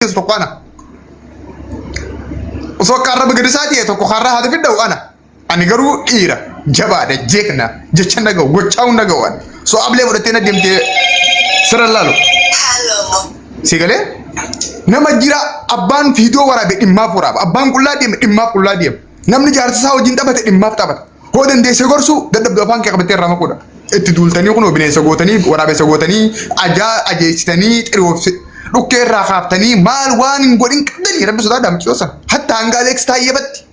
ajjeesu tokko ana. Osoo akka arraba gadi isaa ta'e tokko karraa haati fidha'u ana. Ani garuu dhiira jabaadha jeekna jecha dhaga'u gochaa hin dhaga'u ani. So ablee fudhattee na deemtee sirra laalu. Si galee? Nama jira abbaan viidiyoo waraabe dhimmaaf waraaba. Abbaan qullaa deeme dhimmaaf qullaa deema. Namni jaarsa isaa wajjin taphate dhimmaaf taphata. Hoo dandeesse gorsuu dadhabdu afaan kee qabattee irraa maquudha. Itti duultanii kunoo bineensa gootanii waraabessa gootanii ajaa ajeessitanii xiriyoofsi dhukkee irraa kaaftanii maal waan hin godhin qabdanii rabbi sodaadhaa mucayyoo sana. Hatta hanga Aleeks Taayyebatti.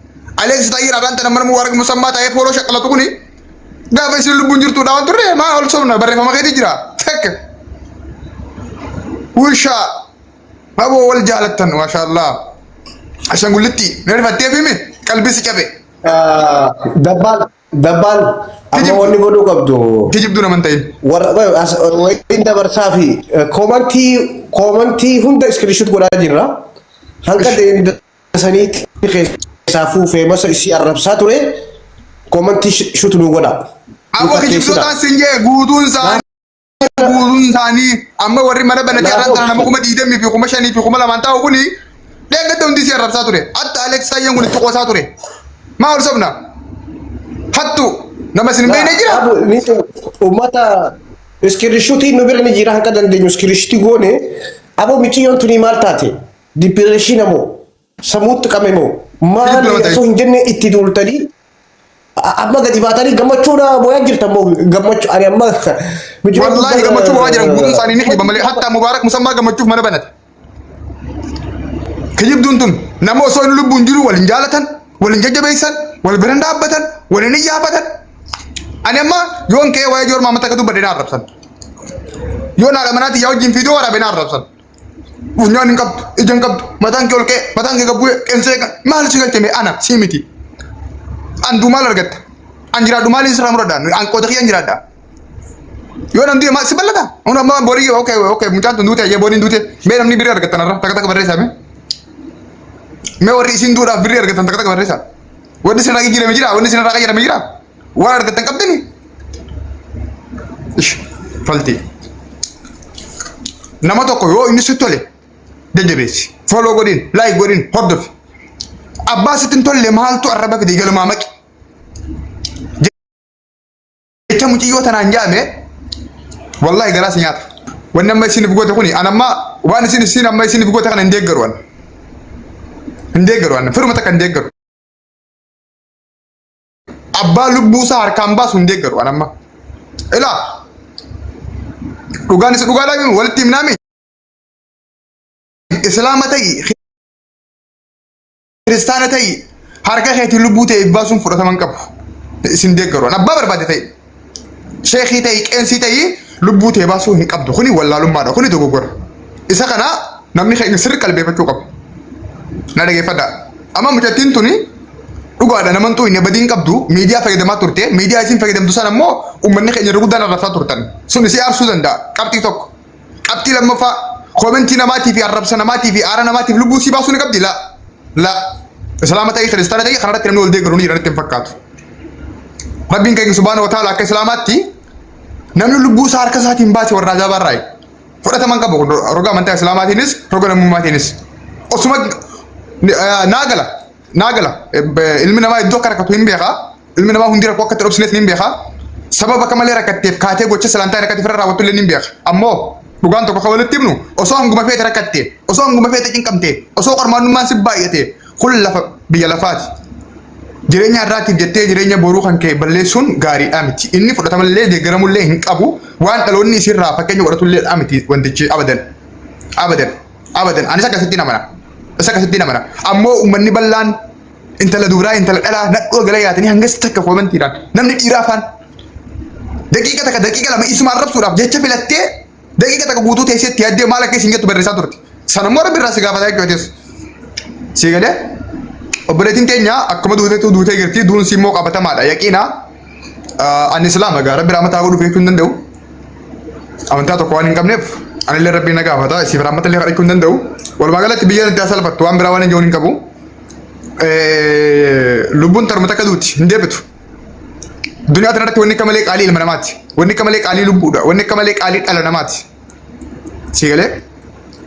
Aleeks Taayyeen arraan tana mana Mubaarak Musammaa taa'ee fooloo shaqalatu kuni gaafa isin lubbuun jirtuudha waan turre maa ol sobna barreeffama keetii jira. Fekk. Wishaa. Aboo wal jaalattan maashaallah. Ashangullitti na rifattee fi qalbii si cabe. Dabbaal dabbaal amma Kijibdu. wanni godhuu qabdu Kijibduu nama hin ta'in. warra wayiin dabarsaa fi koomantii koomantii hunda iskiriishuut godhaa jirra. Hanga saniitti keessaa fuufee masa isii arrabsaa ture koomantii shutu nu godha. Nu Aboo fakkeessinaa. kijibdootaan sin jee guutuun isaanii guutuun isaanii amma warri mana banatee Laafoo. irraan tana nama 20,000 fi 5,000 fi 2,000 taa'u kuni dheengadda hundi si arrabsaa ture. Hatta Alex Taayyeen kun itti qoosaa ture. Maa ol sobna? Hattu nama isin hin beekne jira. Abu, ni uummata iskiriishuutii nu bira ni jira hanga dandeenyu iskiriishuutii goone aboo miciyyoon tunii maal taate dipireeshiina moo Sammuutti qabame moo maali osoo hin jenne itti duultanii amma gadi baatanii gammachuudha booyaa jirtan moo gammachuu ani amma Wallaahi gammachuu boo'aa jiran guutuun isaanii ni kijiba malee hatta Mubaarak Musammaa gammachuuf mana banate. Kijibduun tun nama osoo inni lubbuun jiru waliin jaalatan, waliin jajjabeessan, wal biran dhaabbatan, waliin iyyaafatan. Ani amma yoon ka'ee waa'ee Joor Maammat akka dubbadhe na arrabsan. Yoon haadha manaatii yaa wajjin fiidoo waraabe na arrabsan. Funyaan hin qabdu, ija hin qabdu, mataan kee ol ka'e, mataan kee gad bu'e, qeensee maal si galche mee ana si miti. An duu maal argatta? An jiraadhu maaliin sirraa muradha? An qooda kiyyaan jiraadha. Yoo namni du'e maal si ballata? Kun amma borii okay okay mucaan tun duute ayyee boriin duute mee namni birrii argattan irra takka takka barreessaa mee. Mee warri isin duudhaaf birrii argattan takka takka barreessaa. Wanni isin irraa jijjiirame jira? Wanni isin irraa qayyadame jira? Waan argattan qabdani? Ish, faltii. Nama tokko yoo inni sitti tole jajjabeessi. Follow godhin, like godhin, hordofi. Abbaa sitti hin tolle maaltu arraba fide galumaa maqi. Jecha muciyyoo tanaan jaame wallahi garaa si nyaata. Wanni amma isiniif goote kuni an amma waan isin isin amma isiniif goote kana hin deeggaru an. Hin deeggaru an firuma takka hin deeggaru. Abbaa lubbuu isaa harkaan baasu hin deeggaru an amma. Ilaa dhugaan isa dhugaadhaa miti walitti himnaami. Islaama ta'i kiristaana ta'i harka keetiin lubbuu ta'e baasuun fudhatama hin qabu. Isin deeggaru an abbaa barbaade ta'i. Sheekii ta'i qeensii ta'i lubbuu ta'e baasuu hin qabdu. Kuni wallaalummaadha. Kuni dogoggora. Isa kana namni keenya sirri qalbeeffachuu qaba. Na dhageeffadhaa. Amma mucattiin tuni dhugaadha naman xuuyne badiin qabdu miidiyaa fayyadamaa turte miidiyaa isin fayyadamtu sana immoo uummanni keenya irra guddaan arrabsaa turtan sun isii aarsuu danda'a qabxii tokko qabxii lammaffaa koomentii namaatii fi arrabsa namaatii fi aara namaatiif lubbuu sii baasuu ni qabdi la la islaama ta'ii kiristaana ta'ii kanarratti namni wal deeggaru ni jira natti hin fakkaatu rabbiin keenya subhaana wa ta'ala akka islaamaatti namni lubbuu isaa harka isaatiin baase warra azaabaa irraa fudhatama hin qabu kun roga amantaa islaamaatiinis roga namummaatiinis osuma naa gala naa gala ilmi namaa iddoo akka rakkatu hin beeka ilmi namaa hundi rakkoo akka itti dhobsinees ni beeka sababa akka malee rakkatteef kaatee gocha salantaa rakkate firra raawwattu illee ni beeka ammoo dhugaan tokko akka walitti himnu osoo hanguma feete rakkatte osoo hanguma feete cinqamte osoo qormaannummaan si baay'ate kun lafa biyya lafaati Jireenya har'aatiif jettee jireenya boruu kan kee balleessuun gaariidhaa miti. Inni fudhatamallee deeggaramullee hin qabu. Waan dhaloonni isirraa fakkeenya godhatullee dha miti wantichi abadan. Abadan. Abadan. Anis akkasitti amana. Isa akkasitti amana. Ammoo uummanni bal'aan intala dubaraa intala dhalaa nadhoo gala yaatanii hangas takka koomantiidhaan namni dhiiraa afaan daqiiqa takka daqiiqa lama isuma arrabsuudhaaf jecha filattee Daqiiqa takka guutuu teessee itti yaaddee maal akka isin jettu barreessaa turte. Sana immoo rabbi irraa si gaafataa jechuudha. Si galee obboleettiin teenya akkuma duuteetu duutee jirti duun si immoo qabatamaadha yaqiina. Ani islaama gaa rabbi rahmataa godhuuf jechuu hin danda'u. Amantaa tokko waan hin qabneef anillee rabbiin na gaafata isiif rahmata illee kadhachuu hin danda'u. Walumaa galatti biyya nuti salphattu waan biraa waan hin jiru hin qabu. Lubbuun tarma takka duuti hin deebitu. Duniyaa tanarratti wanni akka malee qaalii ilma namaati. Wanni akka malee qaalii lubbuudha. Wanni akka malee qaalii dhala namaati. Si galee?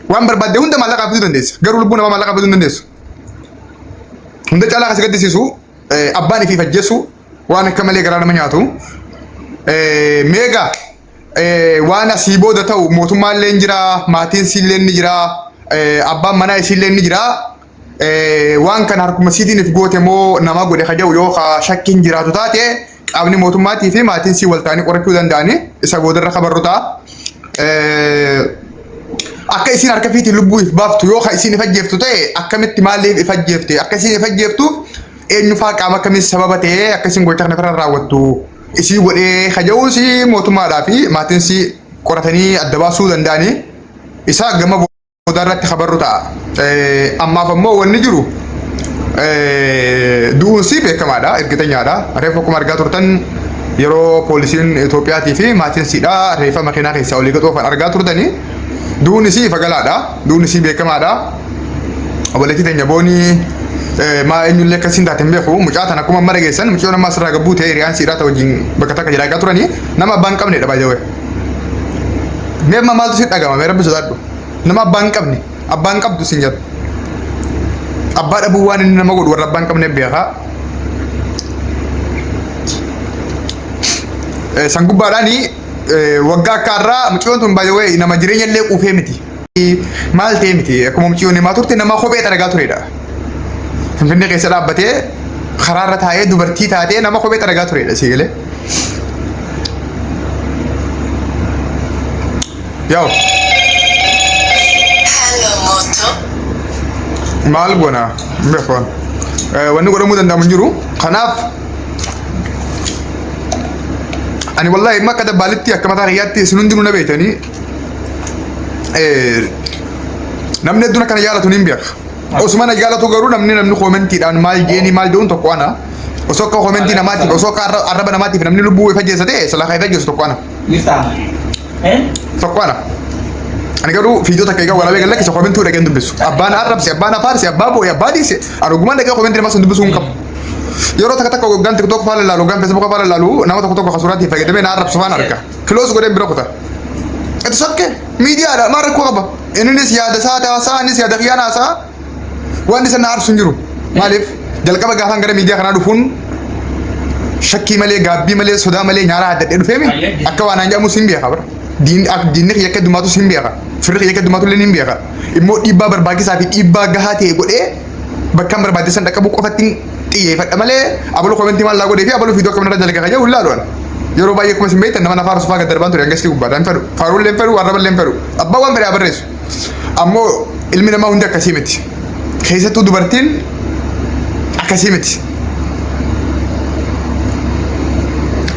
Waan barbaadde hunda maallaqaa fiduu dandeessa. Garuu lubbuu namaa maallaqaa fiduu hin dandeessu. Hunda caalaa kan si gaddisiisu abbaan ifiif ajjeesu waan akka malee garaa nama nyaatu. Meegaa waan asii booda ta'u mootummaan illee ni jira, maatiin siillee ni jira, abbaan manaa isiillee ni jira. Waan kana harkuma siitiin if goote moo nama godhe ka jedhu yoo ka shakkiin jiraatu taate qaamni mootummaatii fi maatiin sii wal ta'anii qorachuu danda'anii isa boodarra kabarru ta'a. Akka isiin harka fiitiin lubbuu if baaftu yoo ka isiin if ajjeeftu ta'e akkamitti maaliif if ajjeefte akka isiin if ajjeeftuuf eenyufaa qaama akkamiin sababa ta'ee akka isiin gocha kana ofirra raawwattu isii godhee ka jedhuus mootummaadhaa fi maatiin sii qoratanii adda baasuu danda'anii isa gama boodaa irratti kabarru ta'a. Ammaaf ammoo wanni jiru du'uun sii beekamaadha, ergitanyaadha. Reefu akkuma argaa turtan yeroo poolisiin Itoophiyaatii fi maatiin siidha reefa makiinaa keessaa olii gad oofan argaa turtanii du'uun isii ifa galaadha, du'uun isii beekamaadha. Obboleettii teenya boonii maa eenyullee akkasiin taate hin beeku. Mucaa tana akkuma amma dhageessan mucayyoon amma asirraa gabbuu ta'e hiriyaan siidhaa ta'e wajjin bakka takka jiraachaa turanii nama abbaa hin qabnedha baay'ee. Mee amma maaltu si dhagama? Mee rabbi sodaadhu. Nama abbaa hin qabne, abbaa hin qabdu sin jedhu. Abbaa dhabuu waan inni nama godhu warra abbaa hin qabne beeka. San gubbaadhaan waggaa akka har'aa mucayyoon tun baay'ee nama jireenya illee quufee miti. Maal ta'e miti akkuma mucayyoon himaa turte nama kophee xaragaa turedha. Finfinnee keessa dhaabbatee karaarra taa'ee dubartii taatee nama kophee xaragaa turedha si galee. Yaw. Hello, Moto. Maal goona hin beeku. Wanni godhamuu danda'amu hin jiru. Kanaaf ani wallahi imma akka dabbaalitti akka mataa kiyyaatti isin hundinuu na beektanii namni hedduun akkana jaalatu ni beeka. Osuma na jaalatu garuu namni namni koomentiidhaan maal jeeni maal jedhuun tokko ana. Osoo akka koomentii namaatiif osoo akka arraba namaatiif namni lubbuu ifa jeessa ta'e silaa kan ifa jeessu tokko ana. Jirtaa? Eh? Tokko ana. Ani garuu fiidoo takka egaa waraabee gad lakkisa koomentii dhaqeen dubbisu. Abbaan arrabse, abbaan afaarse, abbaa boo'e, abbaa dhiise. Ani ogumaan dhaqee koomentii namaa sun dubbisuu hin qabu. Yeroo takka takka hoggaan TikTok faana ilaalu, hoggaan Facebook faana ilaalu nama tokko tokko kan fayyadamee na arrabsu faana arga. Close godheen bira kuta. It's okay. Miidiyaadha maal rakkoo qaba? Innis yaada isaa taasaa, innis yaada kiyyaan haasaa. Wanti isa na aarsu hin jiru. Maaliif jalqaba gaafaan gara miidiyaa kanaa dhufuun shakkii malee gaabbii malee sodaa malee nyaaraa addadhee dhufeemi akka waan aan jedhamu sin beeka bara. Diinni kiyya akka heddummaatu sin beeka. Firri kiyya akka heddummaatu illee ni beeka. Immoo dhiibbaa barbaachisaa fi dhiibbaa gahaa ta'e godhee bakka hin barbaachisan dhaqqabuu qofatti xiyyeeffadha malee abaluu komentii maal laa godhee fi abaluu fiidoo akkam irra dalaga kan jedhu hin laalu ani. Yeroo baay'ee akkuma isin beektan nama na faarsu fa'aa gad darbaan ture hangastii gubbaadha hin fedhu. Faaruu illee hin fedhu arraba illee hin fedhu. Abbaan waan fedhe haa barreessu. Ammoo ilmi namaa hundi akkasii miti. Keessattuu dubartiin akkasii miti.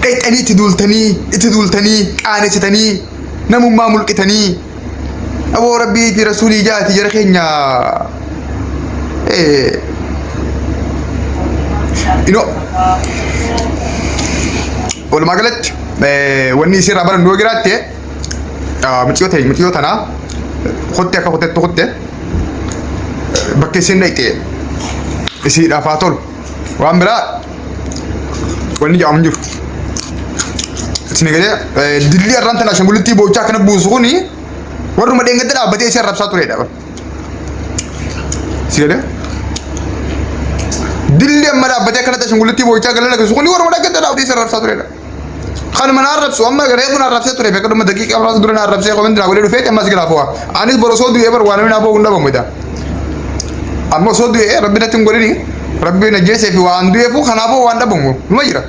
Dhaqxanii itti duultanii itti duultanii qaanessitanii namummaa mulqitanii aboo rabbii fi rasuulii jaati jara keenya ino walumaa galatti wanni isirraa barannu yoo jiraatte mucayyoo ta'e mucayyoo tanaa kotte akka kotettu kotte bakka isin dhaqxe isiidhaaf haa tolu waan biraa wanni jedhamu hin jiru. Isin galee dilli arraan tana ashangulittii boochaa akkana buusu kuni warruma dheengadda dhaabbatee isii arrabsaa turedha. Si galee dilli amma dhaabbatee akkanatti ashangulittii boochaa gala lagisu kuni warruma dheengadda dhaabbatee isii arrabsaa turedha. Kanuma na arrabsu amma garee kun arrabsee ture beekadhuma daqiiqaa muraasa dura na arrabsee komentii naa godhee dhufeeti ammas galaa fo'a. Anis bor osoo du'ee bar waan namni naa boo'u hin dhabamu ida. Amma osoo du'ee rabbi natti hin godhini rabbi na jeesee fi waan du'eefu kanaa boo'u waan dhabamu numa jira.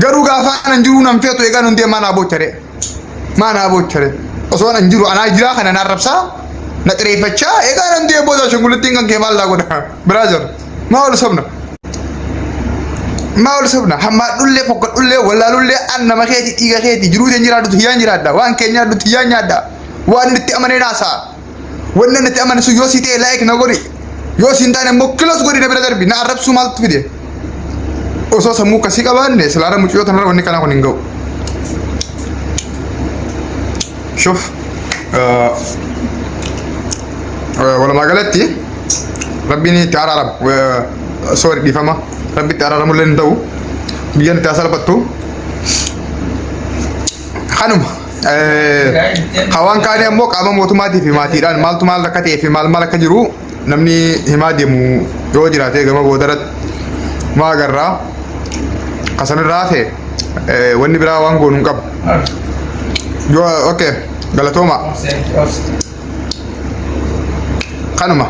Garuu gaafa anan jiruu nan feetu egaa nun deemaa naa boocharee. Maa naa boocharee. Osoo anan jiru anaa jiraa kana na arrabsaa na xireeffachaa egaa nan du'ee booda ashangulittiin kan kee maal naa godha. Brother maa ol sobna. Maa ol sobna hammaadhullee fokkadhullee wallaalullee an nama keeti dhiiga keeti jiruu teen jiraadhu tiyyaan jiraadha waan kee nyaadhu tiyyaan nyaadha waan inni itti amanee naasaa wanni inni itti amane sun yoo sii ta'e like na godhi yoo siin taane immoo close godhi na bira darbi na arrabsuu maaltu fide osoo sammuu akkasii qabaanne silaara mucayyoo tanarra wanni kanaa kun hin ga'u. Shuf walumaa galatti rabbiin itti araaramu sorry dhiifama rabbi itti araaramu illee hin ta'u biyyaan itti haa salphattu kanuma. Hawaan kaanii ammoo qaama mootummaatii fi maatiidhaan maaltu maal akka ta'ee fi maal maal akka jiru namni himaa deemu yoo jiraate gama boodarratti maa agarraa. Kasanirraa hafe wanni biraa waan goonu hin qabu. Yoo okay galatooma kanuma.